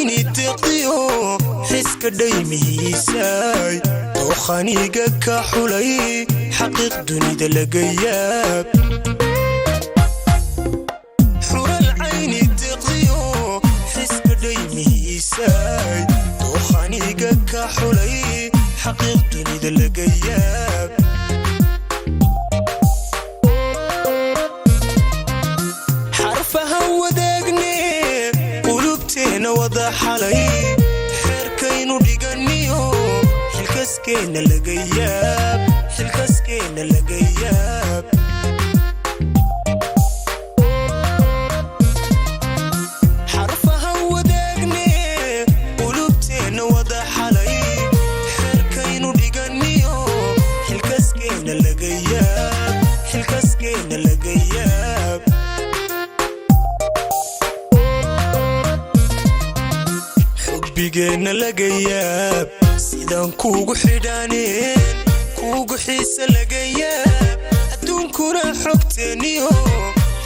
Cayni deeqdiyo xiska dhaymihiisaay, dookhaniga ka xulay, xaqiiq dunida laga yaab. Xural cayni deeqdiyo xiska dhaymihiisaay, dookhaniga ka xulay, xaqiiq dunida laga yaab. Xarfahan wadaagne, qulubteenna wada xalay, xeerkaynu dhiganiyo xilkaskeenna laga yaab, xilkaskeenna laga yaab. Xarfahan wadaagne, qulubteenna wada xalay, xeerkaynu dhiganiyo xilkaskeenna laga yaab, xilkaskeenna laga yaab. Xubbigeenna laga yaab, sidaan kuugu xidhaaneen, kuugu xiise laga yaab. Adduunkuna xogteenniyo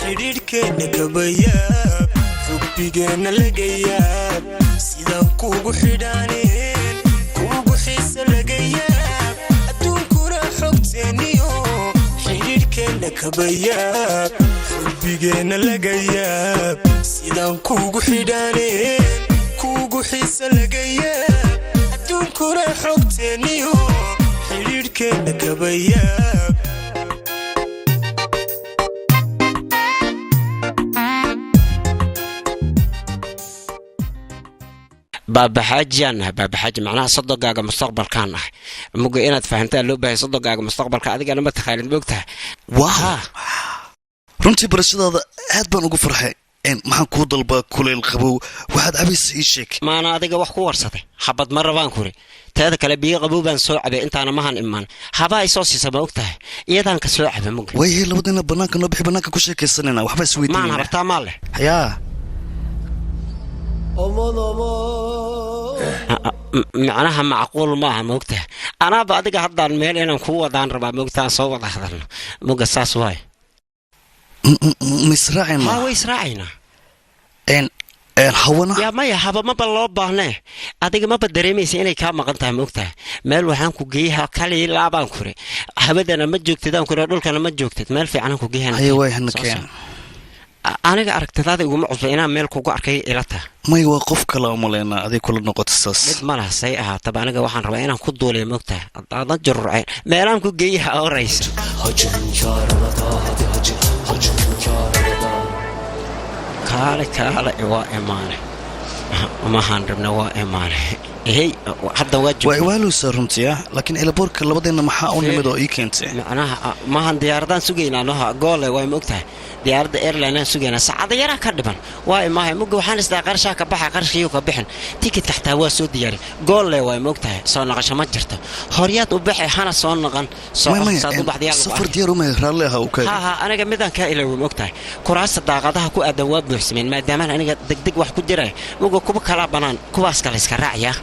xidhiidhkeenna kabayaab. Xubbigeenna laga yaab, sidaan kuugu xidhaaneen, kuugu xiise laga yaab. Adduunkuna xogteenniyo xidhiidhkeenna kabayaab. Xubbigeenna laga yaab, sidaan kuugu xidhaaneen, kuugu xiise laga yaab. Adduunkuna xogteenniyo xidhiidhkeenna kabayaab. Baabaxaajiyaan nahay, baabaxaaji, macnaha sodogaaga mustaqbalkaan ah. Muga inaad fahamtaa loo baahay sodogaaga mustaqbalka, adigana ma taqaanid, moogtahay? Wow, runtii barashadaada aad baan ugu farxay. Maxaan kuu dalbaa? Kuleyl, qabow, waxaad cabaysa ii sheeg. Maana adiga wax ku warsaday? Xabad ma rabaan kuri. Teeda kale, biyo qabow baan soo cabay intaana mahan imaan. Habaa ay soo siisa, ma og tahay? Iyadaan ka soo caba muga. Waayahay, labadina bannaanka noo bixi, bannaanka ku sheekaysanayna, waxba maan isweydiinayna. Habartaa maa leh? Yaa. Macnaha macquul maaha, maogtahay? Anaaba adiga haddaan meel inaan kuu wadaan rabaa, maogtaha? Aan soo wada hadalno muga, saas waay. Ma israacayna? Haa, way israacaynaa. Hawana? Yaa, maya, haba maba loo baahnee. Adiga maba dareemaysa inay kaa maqan tahay, maogtahay? Meel waxaan ku geeyaha kalii laabaan kure, hawadana ma joogtid aan kure, dhulkana ma joogtid, meel fiicanaan ku geeyahan. Haye, waay, hana keen. Aniga aragtidaada iguma cusba inaan meel kugu arkay ila taha. May, waa qof kale umaleynaa, aday kula noqoto saas. Mid ma laha, say ahaataba, aniga waxaan rabaa inaan ku duuliya, maogtahay? Adaadan jururceen meelaan ku geeyaha oraysa. Kaale, kaale, waa imaane, mahaan rabna, waa imaane. Hey, hadda waa waa joogtaa. Iwaaluysaa runtii ah, laakiin airportka labadeenna maxaa u nimid oo ii keentay? Macnaha maahan diyaaradaan sugaynaa noha goole, waa ma ogtahay? Diyaaradda airline aan sugaynaa, saacada yaraa ka dhiban, waa imaahay muga. Waxaan isdaa qarshaa ka baxa, qarshkiiyu ka bixin, tikidka xataa waa soo diyaari. Goolle, waa ma ogtahay? Soo naqasho ma jirto, horyaad u baxay, hana soo naqan. May, maya. Saad u baxdayaa lagu Safar arkay. Diyaar umay, raalli aha u kaadi. Ha ha, aniga midaan kaa iloway, ma ogtahay? Kuraasta daaqadaha ku aadan waa buuxsameen, maadaamaan aniga degdeg wax ku jiray muga, kuwa kalaa bannaan, kuwaas kale iska raacya.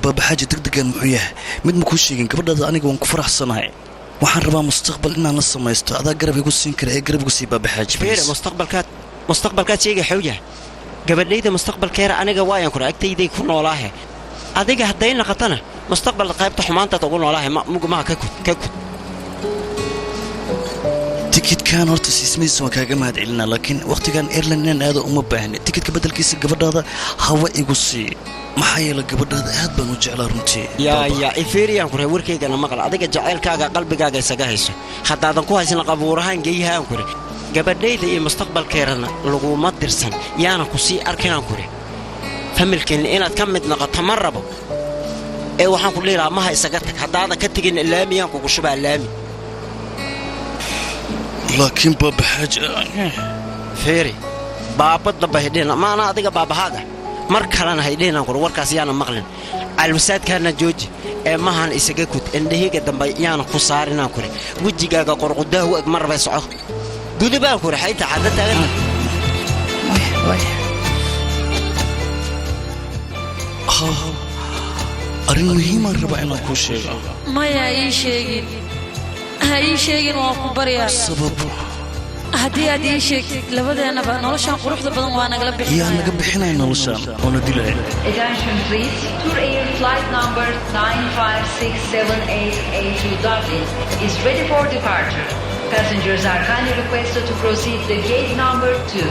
Baabaxaaji, degdegan muxuu yahay? Mid ma kuu sheegin? Gabadhaada aniga waan ku faraxsanahay, waxaan rabaa mustaqbal inaan la samaysto. Adaa garab igu siin kara ee garab igu sii, baabaxaaji. Fiiri. Please. Mustaqbalkaad sheega xowyahay, gabadhayda mustaqbalkeera aniga waayan kura agtayday ku noolaahe. Adiga hadday naqatana mustaqbal qaybta xumaantaad ugu noolaahe, muga maha, ka kud, ka kud. Tikidkan horta siismadiisa waan kaaga mahad celinaa, laakiin wakhtigan airline inaan aado uma baahni. Tikidka beddelkiisa gabadhaada hawa igu sii, maxaa yeelay gabadhaada aad baan u jeclaa runtii. Yaa. Baaba. Yaa, ifeeriyaan kure, warkaygana maqal. Adiga jacaylkaaga qalbigaaga isaga hayso, haddaadan ku haysan qabuurahaan geeyahaan kure. Gabadhayda iyo mustaqbalkeerana laguma dirsan, yaana ku sii arkinaan kure. Familkeenna inaad ka mid noqoto ma rabo ee waxaan ku dhihi lahaa maha isaga tag. Haddaadan ka tegin, laamiyaan kugu shubaa, laami. Laakiin baabaxaaji. Feeri, baaba damba haydhihina, maana adiga baabahaaga mar kalena haydhihinaan kure. Warkaas yaana maqlin, calwasaadkaana jooji ee mahan isaga kud. Indhahiga dambe yaana ku saarinaan kure. Wejigaaga qorqudaah u eg ma rabay, soco, gudubaan kure. Xayta xadda taaganta. Arrin muhiimaan rabaa inaan kuu sheego. Maya, ha ii sheegin, ha ii sheegin, waan ku baryaa. Sabab? Haddii aad ii sheegtid, labadeennaba noloshan quruxda badan waa nagala Yaa bixinaya. naga bixinaya noloshaan oo na dilaya? Attention please. Tour Air flight number 95678 to Dublin is ready for departure. Passengers are kindly requested to proceed to gate number 2.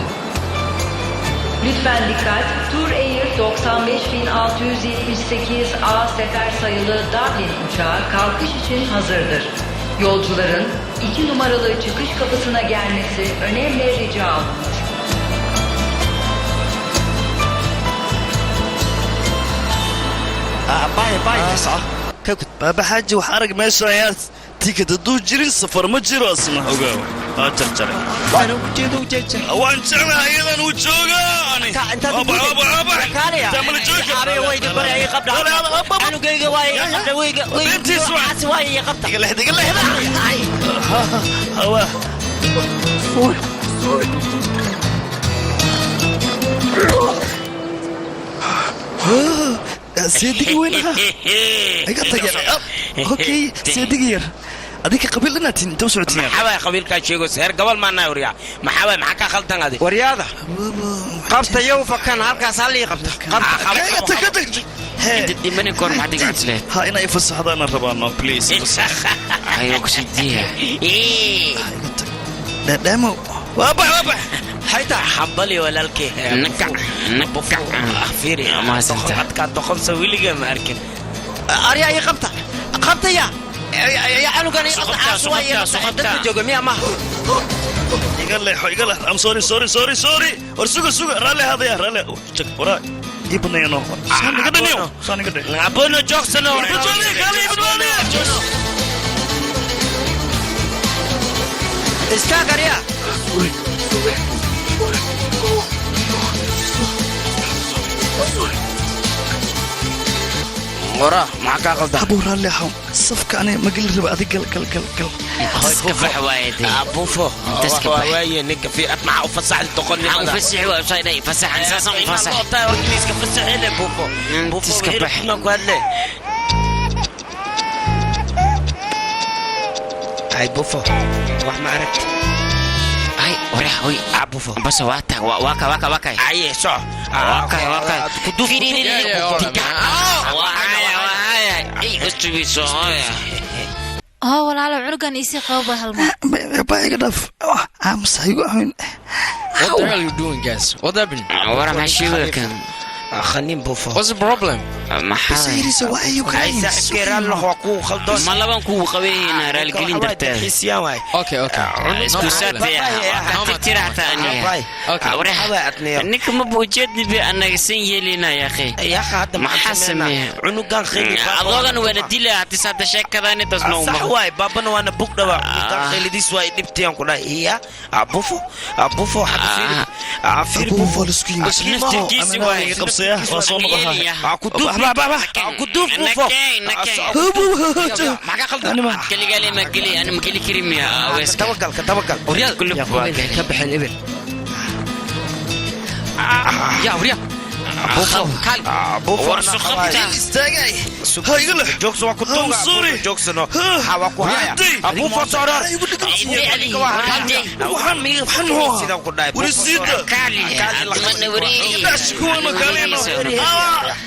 Lütfen dikkat. Tour Air 95678 A sefer sayılı Dublin uçağı kalkış için hazırdır. Yolcuların 2 numaralı çıkış kapısına gelmesi önemli rica olunur. Bye bye. Baaba Xaaji, wax arag meesha ayaad tikid hadduu jirin safar ma jiro, asna ogaaw aa jarjaray. Waan jeclahay iyadan uu joogaa ani. Anugayga waay qabta. Iga lexda, iga lexda hawa. Seedigi weyn ha iga tag. Okay, seedigi yar, adinka qabiil inaatin inta u socotiin? Maxaa waay qabiilkaa sheegaysa? Heer gobol maanaa waryaa. Maxaa waay? Maxaa kaa khaldan adi? Waryaada, qabta yow fakan halkaas hallii qabta. Dhimanin koor maxaad iga codsileed? Ha, inaa ifasaxdaana rabaano, please ifasax. Ayo kusidiya. Iga tag dhaadhaamo, waa bax, waa bax. Hayta. Hambali walaalkee. Nakac nakac. Fiiri. Mahadsantahay. Adkaa doqonsa weligaa ma arkin. Aryaa, ii qabta, qabtaya ya canugan ii qabta. Caas waa ii qabta dadka jooga miya maha? Iga leexo, iga leexo. I'm sorry, sorry, sorry, sorry. War suga, suga, raalli hadaya, raalli. Jag waraa ii baneeyano, saan iga dhaniyo, saan iga dhan. Abono joogsano. Badbaadiya, kaali badbaadiya. Istaag aryaa. Wara, maxaa kaa qaldan? Abuu, raalli ahaw, safka ani ma geli raba, adig gal, gal, gal, gal. Iska bax waaye dee. Bufo. Inta iska bax. Waaye ninka fi maxaa u fasaxday doqonnimada? Maxaa u fasixi waa usoo fasaxan saasan u fasax. Ingiriiska fasaxile bufo. Inta iska bax. Ku hadle. Ay bufo, wax ma aragti? Ay warax hoy. Bufo. Bas waa tag, waa ka, waa ka, waa ka. Aye, soco. Waa ka, waa ka. Kuduf. Ay ustubiso hooya. Oo walaalo, cunugan iisii qabo halma. Baa iga dhaaf, aamus, ha igu ahayn. What the hell are you doing, guys? What happened? Wara, maxaa sheegaya kan? Khanin bufo. What's the problem? Maxaa? Sayirisa, why are you Ay crying? saaxiibkay, raalli waa kuu khaldoon. Ma laban kuu qabayna raaligelin darteed. Xiisiyaan waay. Okay, okay. Isku saataya waa ka tirtiraata aniga. Okay. Ninka ma buujeedni bi anaga san yeelina ya akhi. Yaqa hadda maxaa sameeya? Cunugan khayli. Adoogan waana dila hadii saada sheekadan intaas noo. Sax waay, baabana waana bug dhawa. Cunugan khaylidiis waay dhibtayaan ku dhahay iya bufo, bufo hadda fiiri, fiiri. Abuu, waa la isku yimid. Naftirkiisi waay. Iga qabsaya, waa soo noqohaa. Ku duuf, ku duuf bufo. Maxaa qaldan? Kaligaale ma geli, ana ma geli karin miya aweeska? Tawagalka, tawagal. Kulub waa geli. Ka baxeen eber. Ya, waryaa. Kaal. War suqabta. Istaagay, ha iga lex. Joogso, waa ku tuuga. I'm sorry. Joogsano ha, waa ku haya bufo, socdo. Waxaan waxaan muxuu ahaa? Sidaan ku dhahay. Warisiida. Kaali mana wareeri. Dhash kuwana kaalino.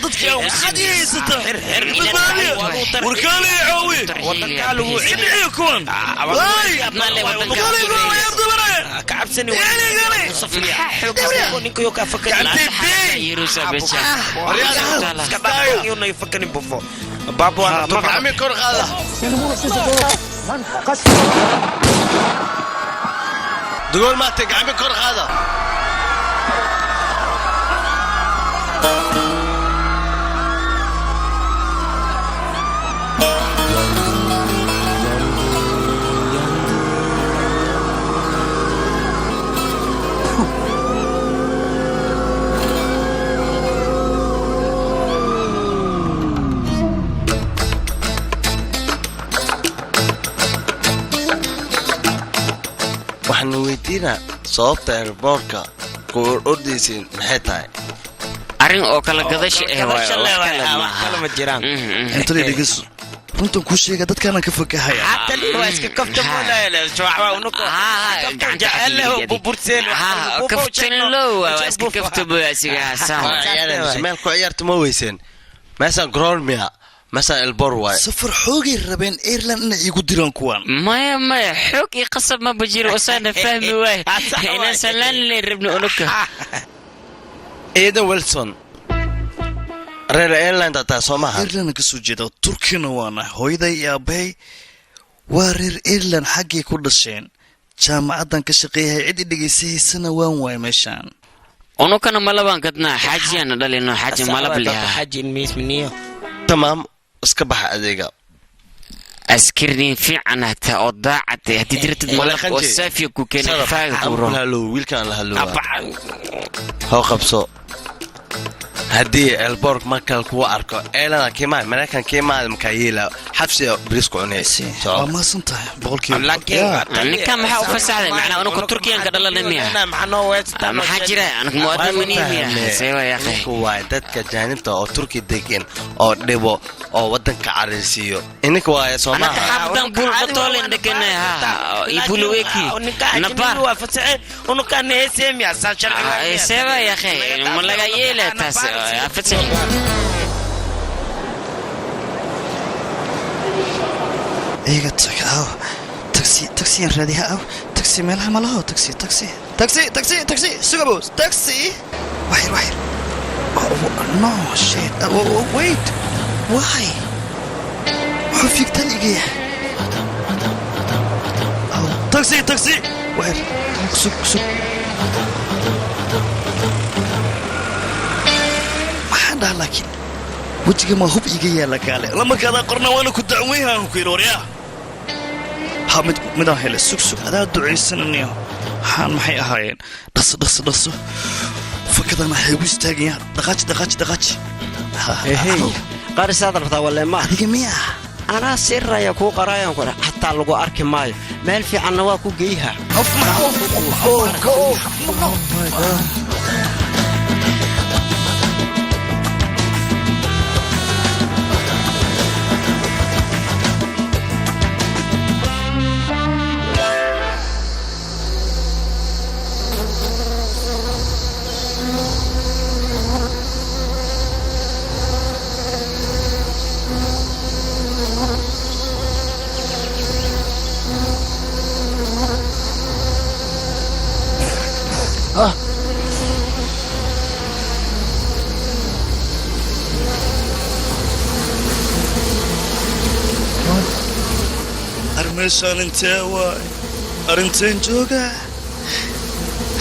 Dadka waxaad ii haysataa badbaadiya, war kaaliya, caawi. Idhiciyo kuwan. Ay, kaali kuwan way abdabanaya. Ka cabsani. Gaali, gaali. Ninkayo kaa fakari. Iska dhaaf, fakanin bufo. Baabo waana tuuga. Gacmi kor qaada. Dugool maate, gacmi kor qaada. Waxaan weydiinaa sababta airboortka ku ordaysiin maxay tahay? Arrin oo kala gadasha eh waay, Gadasha wax leh waay, kale wax maaha. kale ma jiraan. Inta dhegeyso. Runtan kuu sheega, dadkaanaan ka fakahaya. Waa iska Kaftanlow, waa iska kaftaboy asiga. Meel ku ciyaarta ma weyseen? Meeshaan garoon miya? Meeshaan airport waay. Safar xoogay rabeen airline inay iigu diraan kuwaan. Maya, maya, xoog iyo qasab maba jiro. Usaana fahmi waay inaan salaan leen rabno unuka. Ciidan Wilson, reer airline taa soo maaha? Airline ka soo jeeda, Turkina waana. Hooyaday iyo aabbahay waa reer Airline, xaggay ku dhasheen. Jaamacaddan ka shaqeeyahay, cid i dhegaysahaysana waan waay meeshaan. Unukana malabaan gadnaa, xaajiyaana dhalino, xaaji malab leha. Tamaam, iska baxa adeega. Askarin fiican hataa oo daacad eh, haddii diratid malab oo saafiya ku keena kifaaga kuuro. Halo, wiilkaan la hadlowaa, hoo qabso. Haddii airport markale kugu arko, eelana kiimaa Maraykan kiimaada makaa yeela, xabsiga bariis ku cunay. Waa mahadsan tahay boqolkiiba. Ninkan maxaa u fasaxday? Macnaa unuka Turkiyanka dhalana miya? Maxaa jira? Anuka muwaadin manihi miya? Sewa yaaqay. Ninku waay dadka jaanibta oo Turki degan oo dhibo oo wadanka caraysiiyo ininka waaye. Anaka Soomaha. Xaafadan buul batoolen degana ha iyo bulaweki nabaar. Sewa yaaqay, ma laga yeela taas fasax? Iga tag. Aw, taxi, taxiyaan raadiha. Aw, taxi meelaha ma laho. Taxi, taxi, taxi, taxi, taxi, sugabo taxi. Waxyar, waxyar. Oh, oh, no shit. Oh, oh, wait, why wuxuu fiigtaan iga yahay? Oh, taxi, taxi, waxyar, sug, sug. Maxaan dhaha? Laakiin wejiga ma hub iga yaala? Kaale, lamarkaadaa qorna, waana ku dacweyhaan ku yidhi. Waryaa, ha, mid midaan helay. Sug, sug, adaa ducaysananayo. Waxaan maxay ahaayeen? Dhaso, dhaso, dhaso. Fakadana waxay igu istaagayaan. Dhaqaaji, dhaqaaji, dhaqaaji. Ehey, qarisaad rabtaa walle ma? Adiga miya? Anaa siraya kuu qaraayan ku xataa lagu arki maayo, meel fiicanna waa ku geyha. Ar meeshaan intee waay? Arrinteen joogaa?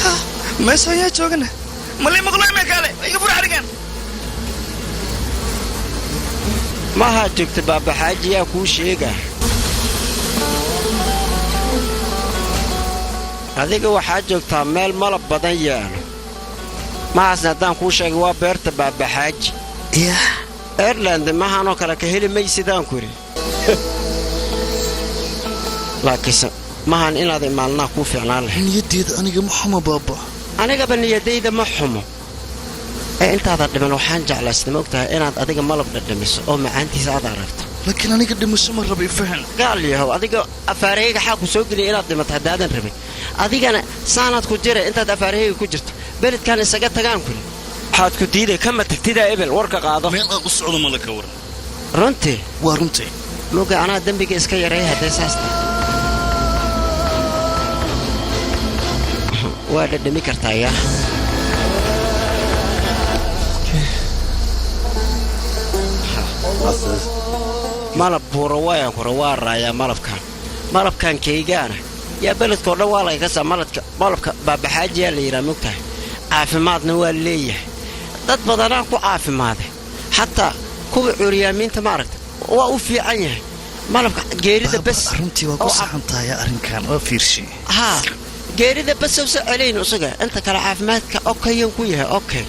Ha, meeshaan yaa joogana? Malii maqlay? Kaale, iga fur xarigan. Mahaa joogta baabaxaaji, yaa kuu sheega? Adiga waxaa joogtaa meel malab badan yaalo. Mahaasna haddaan kuu sheegay, waa beerta baabaxaaji. Yah. Airland mahaanoo kale ka heli maysidaan ku idhi, laakiinse mahan inaad imaalnaa kuu fiicnaan lahayd. Niyaddeeda aniga ma xumo, baaba. Anigaba niyadayda ma xumo ee intaadan dhiman waxaan jeclaysna, ma ogtahay inaad adiga malab dhadhamiso oo macaantiisa aad aragto? Laakiin aniga dhimasho ma raba, ifahan. Gaal yahow, adiga afaarahayga xaa ku soo geliya inaad dhimato haddaadan rabin? Adigana saanaad ku jira intaad afaarahayga ku jirto, beledkan isaga tagaan kuli. Waxaad ku diiday kama tagtidaa ebel warka qaado. Meel aan u socdo ma la ka waran. Runtii? Waa runtii. Muga anaa dembiga iska yareeya hadday saas tahay. Waa dhadhami kartaa yaa. Malab buura waayaan kura, waa raayaa malabkan. Malabkan kaygaana yaa beledkao dhan waa laga kasaa. Maladka malabka baabaxaajiyaa la yidhaha, mogtahay? Caafimaadna waa leeyahay, dad badanaa ku caafimaaday, xataa kuwa cuuryaamiinta ma aragta, waa u fiican yahay malabka geerida bes. Runtii waa ku saxan tahay arrinkan, waa fiirshay. Haa, geerida bes usa celayn isaga, inta kale caafimaadka okayan ku yahay. Okay,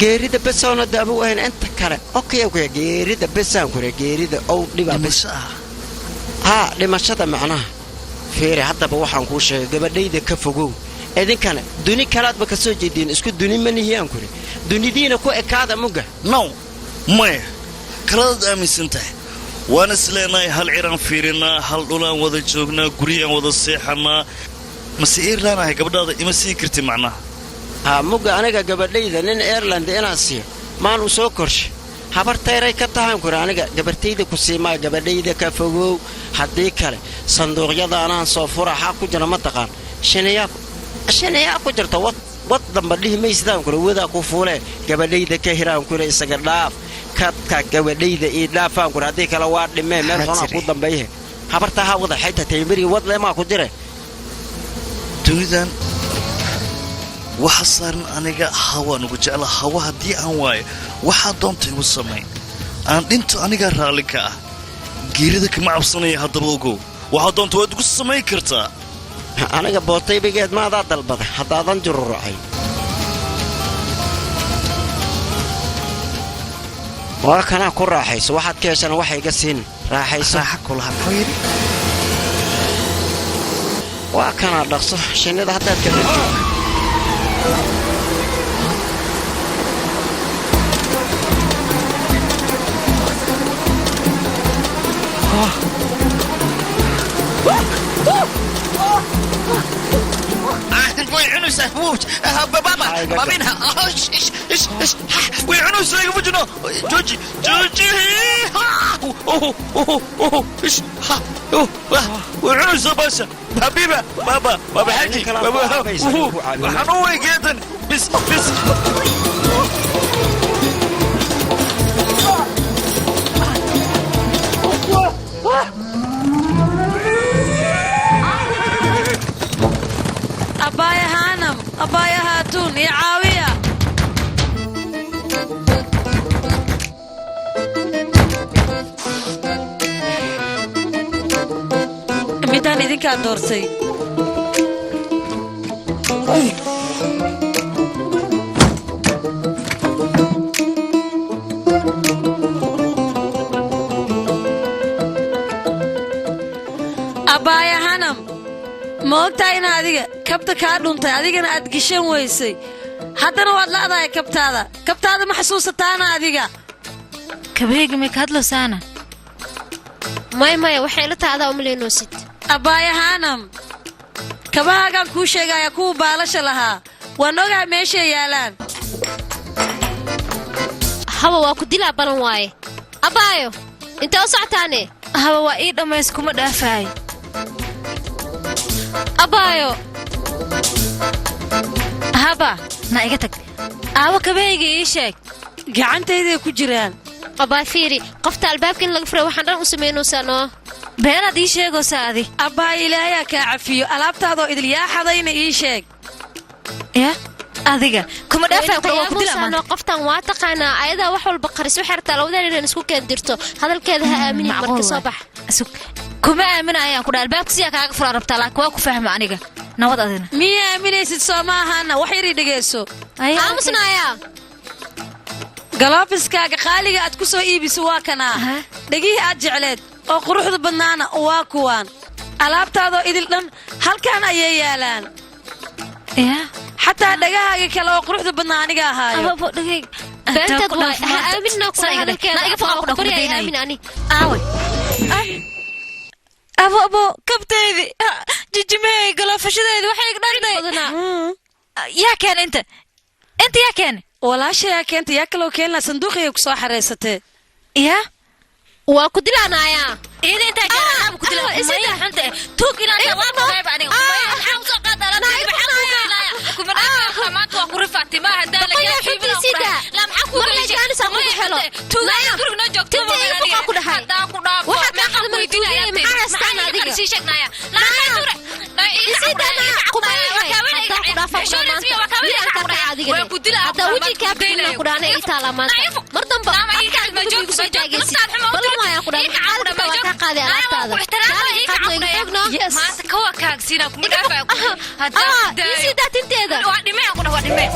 geerida besowna daawo u ahayn, inta kale okayan ku yahay. Geerida besaan ku yahay, geerida ow dhibaa bes. Dhimasho ah? Haa, dhimashada macnaha. Fiiri, haddaba waxaan kuu sheegay, gabadhayda ka fogow. Idinkana duni kalaadba ka soo jeediin, isku duni ma nihiyaan kuri, dunidiina ku ekaada muga. Now, maya, kaladaad aaminsan tahay. Waan isleenahay, hal ciraan fiirinaa, hal dhulaan wada joognaa, guryaan wada seexanaa. Mase Ireland ahay gabadhaada ima sii karti macnaha? Haa, mugga aniga gabadhayda nin Airland inaan siiyo maanu soo korshay. Habartayray ka tahaan kuri, aniga gabartayda ku siimaa, gabadhayda ka fogow. Haddii kale sanduuqyada anaan soo fura. Xaa ku jira ma taqaan? Shinayaa ku jirta. Wad wad damba dhihi maysidaan kuri, wadaa ku fuulee. Gabadhayda ka hiraan kuri, isaga dhaaf kadka gabadhayda ii dhaafaan kuri. Haddii kale waa dhimee, meel xunaa ku dambeeyhe. Habartaa haa wada xayta taymiri wad leemaa ku jire. Dunidan waxa saaran aniga hawaan ugu jecla. Hawa haddii aan waayo, waxaa doonta igu samayn, aan dhinto, anigaa raalli ka ah. Geerida kama cabsanaya. Haddaba ogow, waxaa doonta waad igu samayn kartaa. Aniga bootaybigeed maadaa dalbaday haddaadan jururacay. Waa kanaa, ku raaxayso. Waxaad ka heshana waxa iga siin, raaxayso. Waa kanaa, dhaqso shinnida haddaad ka dhigto. Way cunaysaa, baaba baabina, way cunaysaa. Iga fujino, jooji, jooji. Way cunaysaa baasha. Habiiba, baaba, baaba, xaji, waxaan u way geedan bis bis. Abbaaya Haanam, abbaaya Haatuun iyo caawiya. Midaan idinkaa doortay. Abbaaya Hanam, ma ogtahay in adiga kabta kaa dhuntay, adigana aad gishan weysay? Haddana waad la'dahay kabtaada. Kabtaada ma xasuusataana adiga? Kabahayga may ka hadlowsaana? Maya, maya, waxay ila tahay adaa umalaynoosid. Abbaaya Haanam, kabahaagaan kuu sheegaya, kuwa baalasha lahaa. Waan ogahay meeshay yaalaan. Hawa, waa ku dilaa, balan waaye. Abbaayo, intee u socotaane? Haba, waa ii dhammays, kuma dhaafaay. Abbaayo. Haba, na iga tag. Aawo kabahayga ii sheeg. Gacantayday ku jiraan. Abbaay, fiiri, qofta albaabka in laga furay waxaan dhan u samaynaysaa noo. Beenaad ii sheegaysaa adi. Abbaay, ilaahayaa kaa cafiyo. Alaabtaadoo idil yaa xadayna ii sheeg. Ya adiga kuma dhaafaay, waa ku dilaa maanta. Qoftan waa taqaanaa, ayadaa wax walba qaris. Waxay rabtaa labadan inaan isku keendirto. Hadalkeeda ha aaminin. Marka soo bax. Sug, kuma aamina ayaan ku dhaha. Albaabka siyaa kaaga furaa rabtaa, laakiin waa ku fahma aniga. Nabad adina. Miya aaminaysid? Soo ma ahaana? Wax yarii dhegayso. Aamusnaaya. Galoofiskaaga qaaliga aad ku soo iibiso waa kanaa. Dhegihii aad jecleed oo quruxda badnaana waa kuwaan. Alaabtaadoo idil dhan halkan ayay yaalaan, xataa dhagahaaga kale oo quruxda badnaa aniga ahaayo. Beenteed waay, ha aaminna ku dhaha hadalkeeda. Waa ku baryaya, aamin ani. Aaway? Abo, abo, kabtaydi, jijimahey, galoofashadeedi, waxay iga dhantay. Yaa keena inta? Inta yaa keena? Walaashayaa keenta, yaa kaloo keenlaa? Sanduuqiyay ku soo xareysatee. Yaa waa ku dilaanayaa. Iyada intaa keena anaaba ku dilaa. Maya, xunta eh, tuug inaan tahay waa ku reeb aniga. Maya, maxaa usoo qaada alaabtayda? Maxaa kuu geynaya? Kuma dhaafaya maanta, waa ku rifaa timaha haddaan la Boqol gaarsiin. xuntiisida. La maxaa kuu Mar la geyshay? jaanis aan kugu Maya, helo. xunta eh, tuug ayaa guriga noo joogto. Tinta iga foqaa ku dhahay. Haddaan ku dhaafo, Waxaad kaa meeqaan qadamay weydiinaya tuugaya, maxaa alaabtayda? haystaan Maxaa iga adiga? qarsii sheegnaya? La maxaa tuure? Isida naa kumayahay. Haddaan ku dhaafo ku dhaha maanta. Wiil aan kaa kaca adiga Waan ku dilaa. Haddaa wejiga kaa bixinaa ku dhahana ii taalaa maanta. Mar damba afkaaga dib iigu soo taagaysid. Ballan waayaan ku dhahay. Maxaa alabta waa kaa qaaday alaabtaada. Kaala iga qaadno, iga fogno. Maanta kawa kaagsiinaa, kuma dhaafaya. Haddaan Ah, ku daayo. ii sii daa tinteeda. Waa dhimee ku dhah, waa dhimee.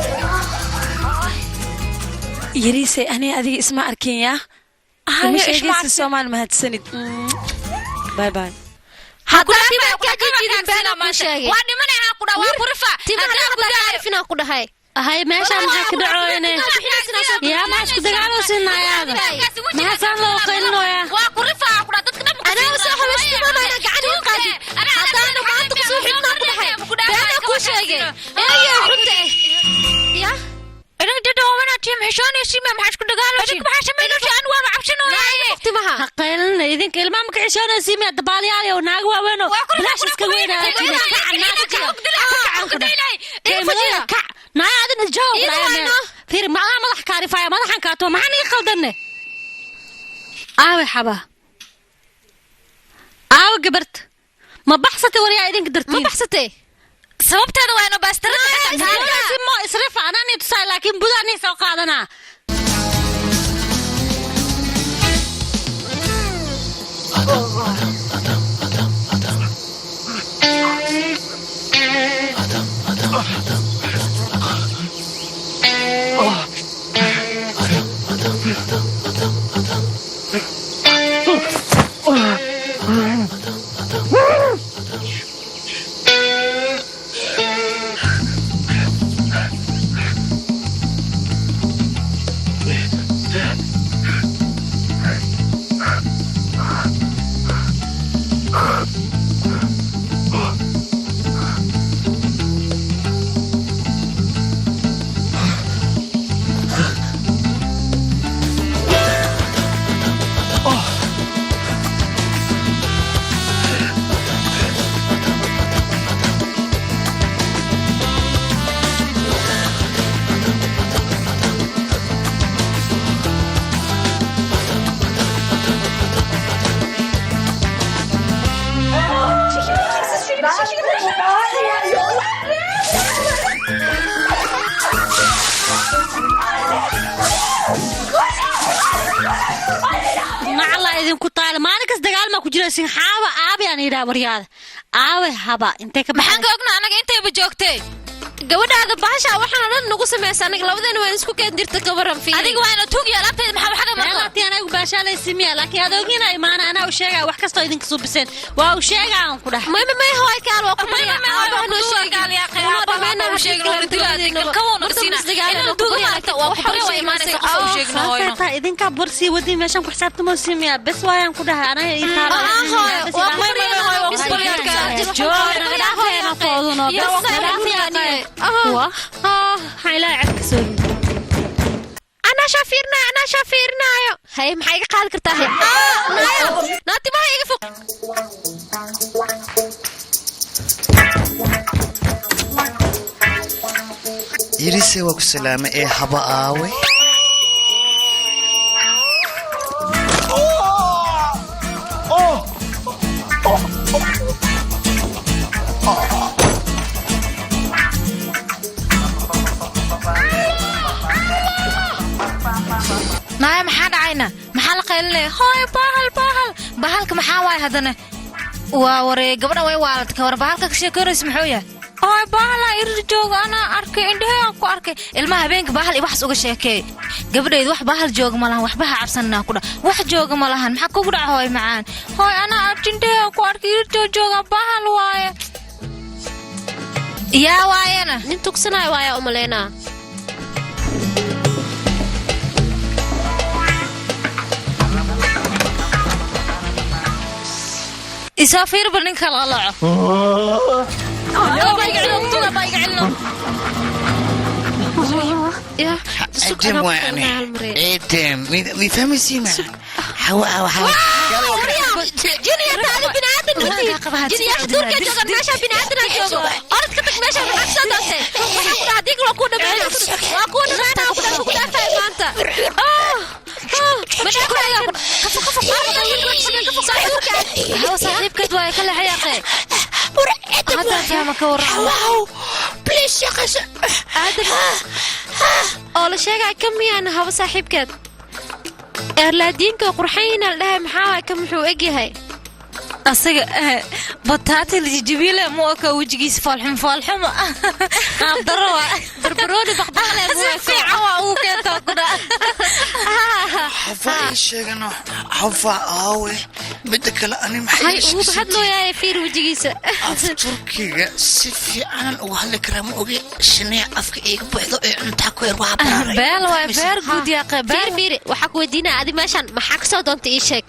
Yariisay, aniga adiga isma arkin yaa. Hayo, Ima isma sheegaysid arkin. Soomaali. Mahadsanid. Bye bye. Haddaa timaha kaa jijiidin, beenaa kuu sheegay. Waa dhimanaya ku dhah, waa ku rifaa. Timaha Haddaan ku haddaa daayo. kaarfinaa ku dhahay. Ahay, meeshaan maxaa ka dhacoyne? Yaa, maxaa isku dagaaloosinaayaada? Maxaa saan loo qaylinoyaa? Waa ku rifaa. Sheegay eeyo xunta eh ya. Idinka dada waaweynaa tiim xishoonaysiin, maxaa isku dagaalaysiin? Maxaa samaynaysa? Anigu waaba cabsanooyaaye. Timaha Ha qaylina idinka, ilmaha ma ka xishoonaysiin miya? Dabaalyaal oo naago waaweyn oo bilaash iska weynaya. Kac naaya, adin isjawaab fiir macnaha madax kaarifaya madaxan kaato. Maxaa niga qaldanne? Aawe xaba, aawe gabarta, ma baxsatay? Waryaa, idinka dartiin ma baxsatay? Sababteeda waa ino baastarada. Mo isrifa anaa tusaay, laakiin budaa nii soo qaadanaa. Macalla idinku taale, maalin kas dagaal maa ku jira sinxaaba. Aabiyaan yidhaha, waryaada aawe haba intay ka Maxaan ka ogna anaga intayba joogtay? Gabadhaada bahasha waxaan oo dhan nagu samaysa, anaga labadeena waan isku keen dirta. Ka waran fiiri? Adiga waa ina tuug iyo alaabteeda maxaa waxaga marka. Meelaatii anagu baashaalaysi miya? Laakiin adoogina imaana, anaa u sheegaya wax kastoo idinka suubiseen waa u sheegaa aan ku dhahay. May may, hooy kaal, waa ku barya, aabaha noo sheegin. Taa idinkaa borsii wadin meeshaan ku xisaabtamo simiya bes waayaan ku dhahay anaga ii taalo. Anaa shaafiirnaayo, anaa shaafiirnaayo. Hay, maxaa iga qaadi kartaa? Hay naayo, naatimaha iga fog. Yirise, waa ku salaamay ee haba aawe? Naaya, maxaa dhacayna? Maxaa la qaylinaya? Hooy, bahal, bahal, bahalka maxaa waay haddana? Waa waree, gabadha way waalatay. Ka war bahalka ka sheekeynaysa muxuu yahay? Hooy, bahala irir jooga, anaa arkay, indhahayaan ku arkay. Ilmaha habeenka bahal iyo waxas uga sheekeey. Gabadhaydu wax bahal jooga ma lahan, waxba ha cabsananaa ku dha, wax jooga ma lahan. Maxaa kugu dhaca, hooy macaan? Hooy, anaa arki, indhahayaan ku arkay, irirtoo jooga, bahal waaye. Yaa waayena? Nin tugsanayo waayaa umaleynaa. Isoo fiirba ninka lalaco. Item waay ani item mi fahmaysiin hawa hawa. Junior, taadi biniaadan matid. Junior, duurka joogan, meesha biniaadan joogo. Orod ka tag meesha, maxaa kusoo doontay? Waxaan ku dhahaa diig, waa kuu dhameeyo, waa kuu dhameynaa, ku dhaaf, ku dhaafay maanta. Ma dhaafayo. Hawa saaxiibkeed waaye, ka leexyaaqee. Hadda fahma, ka waran. Please shaqayso. Aadam oo la sheegaya ka miyaan habo saaxiibkeed eerlaadiinka qurxayna la dhahay? Maxaa waay ka, muxuu egyahay? Asaga bataati la jijibiile mu aka, wejigiisa foolxum foolxuma, qaab daro waa. Barbarooni baqbaqle. Si fiican waa ugu keentaa ku dha. Xafa ii sheegano, xafa aawe? Midda kale, ani maxay Hay, wuu hadlooyahay, fiir wejigiisa. Af Turkiga si fiicanan uga hadli karaa, ma ogi shinniya afka iiga buuxdo ee cuntaa ku yar waa baraaray. Beel waay, beer guud yaaqe. Fiir, fiir, waxaa ku weydiinaya, adi meeshaan maxaa kasoo doontay? Ii sheeg.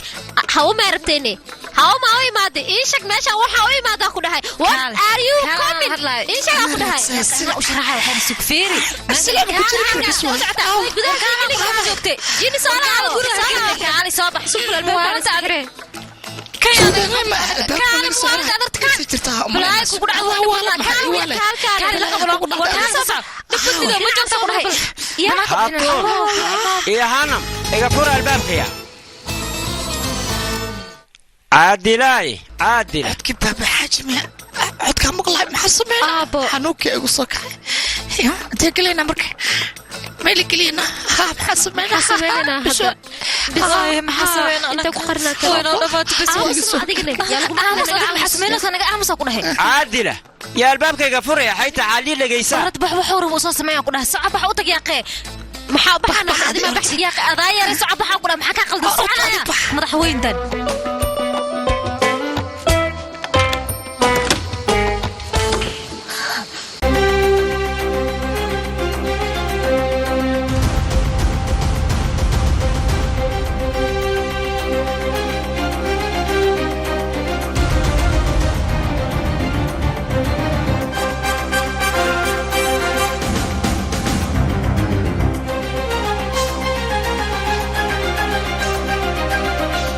Hawo ma aragtayne? Hawo ma u imaaday? Ii sheeg, meeshaan waxaa u imaadaa ku dhahay. What are you coming? Ii sheeg aan ku dhahay. Fiiri. Jini soo laabo, soo laabo. Kaali, soo bax. Kaali, soo bax. Haatuun iyo Hanam, iga fura albaabkaya. Caadilaay, Caadil. Codkii Baaba Xaaji miya? Codkaa maqlahay, maxaa sameynaa? Xanuunkii igu soo kacay. Intee gelaynaa marka? Meel geliyna ha, maxaa sameynaa? Maxaa sameynaa? Inta ku qarnaa kale. Waynoo dhamaatay, bas. Adigana Aamus, naga aamusa ku dhahay. Caadila, yaa albaabkayga furaya? Xayta xaalii dhegaysa. Orad, bax, wuxuu rabo soo sameeyaa ku dhahay. Soco, bax, u tag yaaqee. Maxaa baxana? Adi ma baxsid? Yaaqe, adaa yaray, soco, baxa ku dhahay. Maxaa kaa qaldan? Soconaya madaxweyntan.